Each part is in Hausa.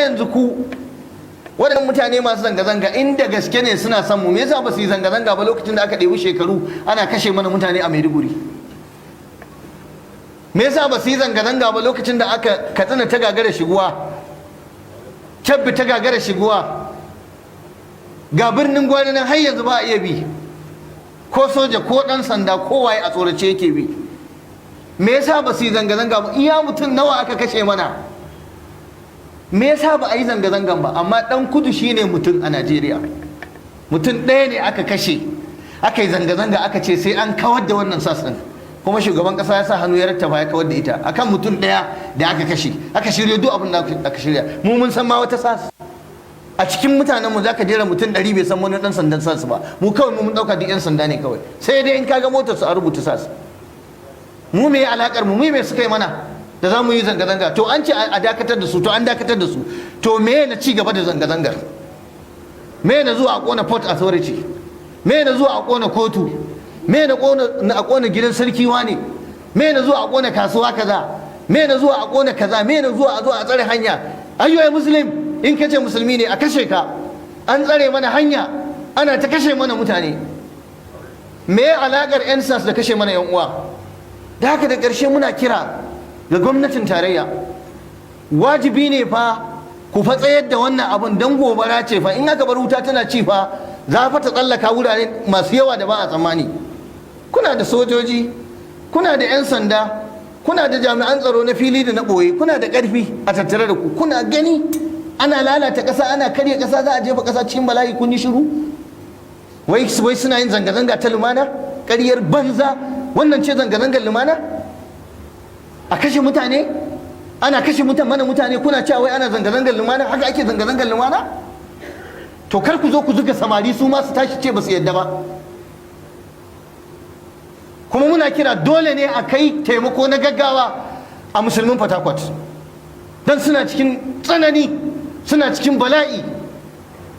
Yanzu ku waɗannan mutane masu zanga-zanga, inda gaske ne suna son mu, me yasa ba su yi zanga-zanga ba lokacin da aka ɗebi shekaru ana kashe mana mutane a Maiduguri? Me yasa ba su yi zanga-zanga ba lokacin da aka Katsina ta gagara shiguwa, Kebbi ta gagara shiguwa, ga Birnin Gwari nan har yanzu ba a iya bi, ko soja ko ɗan sanda ko waye a tsorace yake bi? Me yasa ba su yi zanga-zanga ba? Iya mutum nawa aka kashe mana? Me yasa ba a yi zanga-zangan ba? Amma ɗan kudu shine mutum a Najeriya, mutum ɗaya ne aka kashe, aka yi zanga-zanga, aka ce sai an kawar da wannan SARS ɗin, kuma shugaban ƙasa ya sa hannu ya rattaba ya kawar da ita akan mutum ɗaya da aka kashe. Aka shirya duk abin da aka shirya. Mu mun san ma wata SARS? A cikin mutanen mu zaka jera mutum 100, bai san wani ɗan sandan SARS ba. Mu kawai mun ɗauka duk 'yan sanda ne kawai, sai dai in kaga motar su a rubuta SARS. Mu me alakar mu? Mu me suka yi mana da za mu yi zanga-zanga? To an ce a dakatar da su, to an dakatar da su. To me na ci gaba da zanga-zangar? Me na zuwa a kona Port Authority? Me na zuwa a kona kotu? Me na a kona gidan sarki wane? Me na zuwa a kona kasuwa kaza? Me na zuwa a kona kaza? Me na zuwa a zo a tsare hanya? Ayyuka Muslim, in ka ce musulmi ne a kashe ka. An tsare mana hanya, ana ta kashe mana mutane. Me alakar 'yan SARS da kashe mana 'yan uwa? Da haka da ƙarshe muna kira ga gwamnatin tarayya, wajibi ne fa ku fa tsayar da wannan abun, don gobara ce fa. In aka bar wuta tana ci fa, za fa ta tsallaka wurare masu yawa da ba a tsammani. Kuna da sojoji, kuna da 'yan sanda, kuna da jami'an tsaro na fili da na ɓoye, kuna da ƙarfi a tattare da ku. Kuna gani ana lalata ƙasa, ana karya ƙasa, za a jefa ƙasa cikin bala'i, kun yi shiru. Wai wai suna yin zanga-zanga ta lumana. Ƙaryar banza! Wannan ce zanga-zangar lumana? A kashe mutane, ana kashe mutane mana mutane, kuna cewa wai ana zanga-zangar lumana? Haka ake zanga-zangar lumana? To kar ku zo ku zuga samari su ma su tashi ce ba su yadda ba. Kuma muna kira, dole ne a kai taimako na gaggawa a musulmin Fatakwat, don suna cikin tsanani, suna cikin bala'i.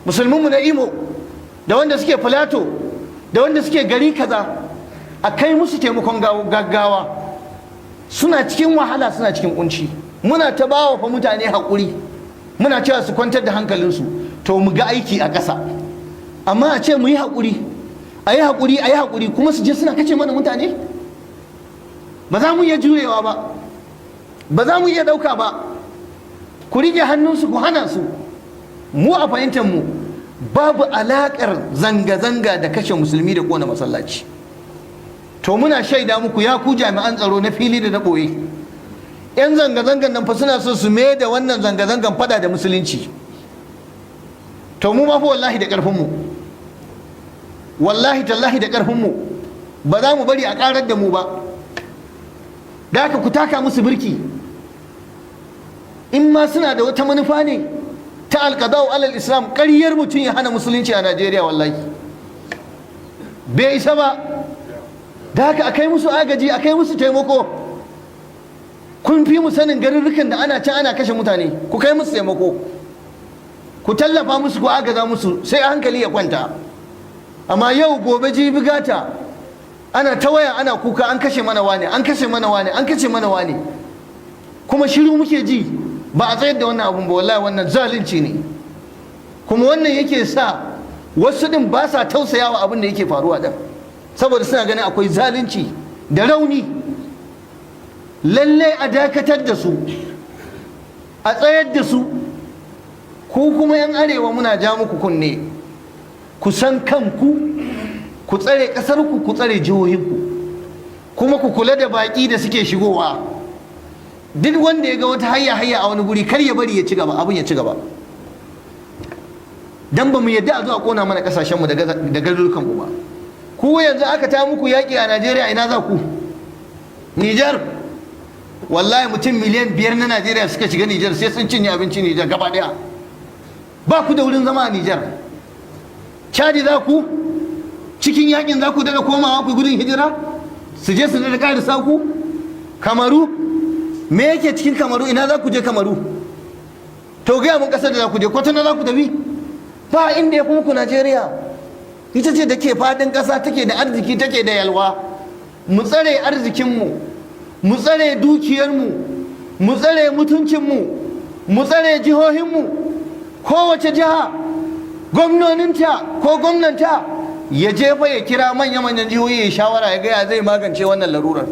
Musulminmu na Imo da wanda suke Filato da wanda suke gari kaza, a kai musu taimakon gaggawa. Suna cikin wahala, suna cikin kunci. Muna ta bawa fa mutane haƙuri, muna cewa su kwantar da hankalinsu. To mu ga aiki a ƙasa. Amma a ce mu yi haƙuri, a yi haƙuri, a yi haƙuri, kuma su je suna kace mana mutane, ba za mu iya jurewa ba, ba za mu iya ɗauka ba. Ku rike hannunsu, ku hana su. Mu a fahimtar mu, babu alaƙar zanga-zanga da kashe musulmi da ƙona masallaci. To muna shaida muku, ya ku jami'an tsaro na fili da na ɓoye, 'yan zanga-zangan nan fa suna so su mai da wannan zanga-zangan fada da musulunci. To mu ma fa wallahi da ƙarfinmu, wallahi tallahi da ƙarfinmu, ba za mu bari a ƙarar da mu ba. Da haka ku taka musu birki. In ma suna da wata manufa ne ta القضاء على الإسلام, ƙaryar mutum ya hana musulunci a Najeriya, wallahi bai isa ba. Da haka a kai musu agaji, a kai musu taimako. Kun fi mu sanin garurrukan da ana can ana kashe mutane. Ku kai musu taimako, ku tallafa musu, ku agaza musu, sai hankali ya kwanta. Amma yau, gobe, jibi, gata, ana ta waya ana kuka, an kashe mana wane, an kashe mana wane, an kashe mana wane, kuma shiru muke ji, ba a tsayar da wannan abun ba. Wallahi wannan zalunci ne. Kuma wannan yake sa wasu din ba sa tausayawa abin da yake faruwa din, saboda suna ganin akwai zalunci da rauni. Lallai a dakatar da su, a tsayar da su. Ku kuma 'yan arewa, muna ja muku kunne, ku san kanku, ku tsare ƙasarku, ku tsare jihohinku, kuma ku kula da baƙi da suke shigowa. Duk wanda ya ga wata hayya hayya a wani guri, kar ya bari ya ci gaba, abin ya ci gaba, dan ba mu yadda a zo a kona mana kasashenmu da garurukanmu ba. Ku yanzu aka ta muku yaƙi a Najeriya, ina za ku? Nijar? Wallahi mutum miliyan 5 na Najeriya suka shiga Nijar, sai sun cinye abincin Nijar gaba ɗaya. Ba ku da wurin zama a Nijar. Chadi za ku? Cikin yakin za ku daga komawa ku gudun hijira, su je su da ƙarisa ku? Kamaru? Me yake cikin Kamaru? Ina za ku je Kamaru? To gaya mun kasar da za ku je. Kwatano za ku tafi? Ba inda ya fi muku Najeriya. Ita ce da ke fadin ƙasa, take da arziki, take da yalwa. Mu tsare arzikinmu, mu tsare dukiyarmu, mu tsare mutuncinmu. Mu tsare jihohinmu. Kowace jiha, gwamnoninta ko gwamnanta ya jefa ya kira manya-manyan jihohi, ya shawara, ya gaya zai magance wannan larurar.